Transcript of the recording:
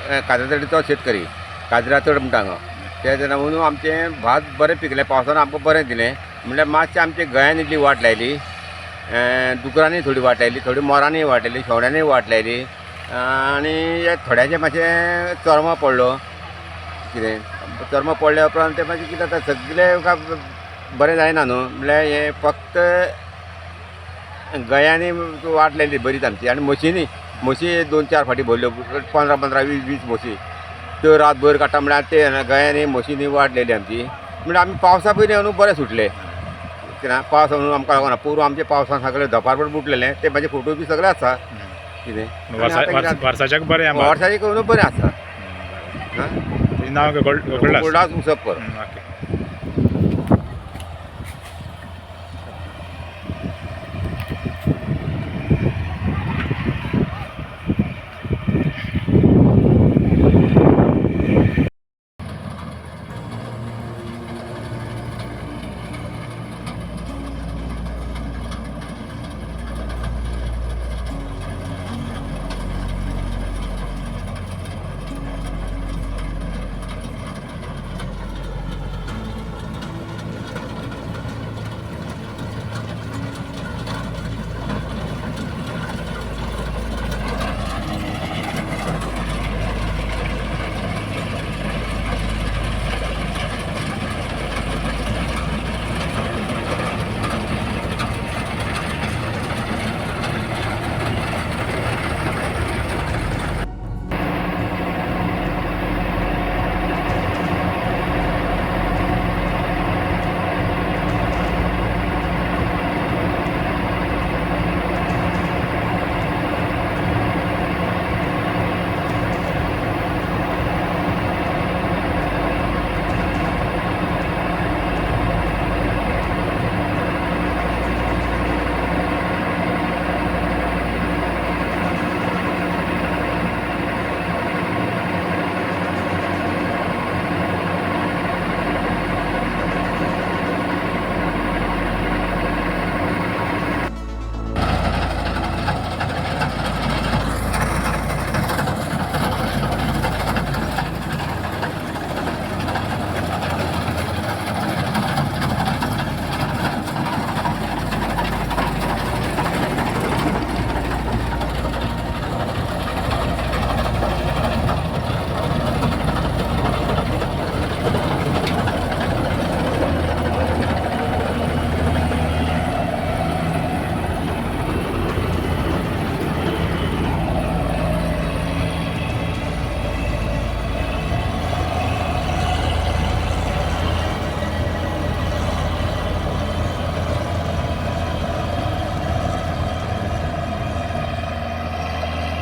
काजरा चड शेतकरी, काजरा चड म्हणटा हांगा. ते जेन्ना म्हणून आमचें भात बरें पिकलें, पावसान आमकां बरें दिलें. म्हणल्यार मातशें आमच्या गळ्यान इतली वाट लायली, दुकरांनी थोडी वाट लायली, थोडी मोरांनी वाट लायली, शेवण्यांनी वाट लायली आनी थोड्यांचें मातशें चरमो पडलो. कितें चरमो पडल्या उपरांत तें मागीर कितें जाता, सगळें काय बरें जायना न्हू. म्हणल्यार हें फक्त गयांनी वाट लायली बरीच आमची. आनी म्हशींनी, म्हशी 2-4 फाटी भरल्यो, 15 15 20 20 म्हशी त्यो रातभर काडटा. म्हणल्यार ते गयांनी म्हशींनी वाट लायली आमची. म्हणल्यार आमी पावसा पयलीं न्हू बरें सुटले. कित्याक पावस म्हणून आमकां लागना. पोरूं आमच्या पावसान सगळें धोपारभर बुडलेलें, ते म्हाजे फोटो बी सगळे आसा कितें. वर्साच्याक बरें आं भात. वर्साचें करून बरें आसा. तुजें नांव गोकुळदास. गोकुळदास उसपकर. ओके.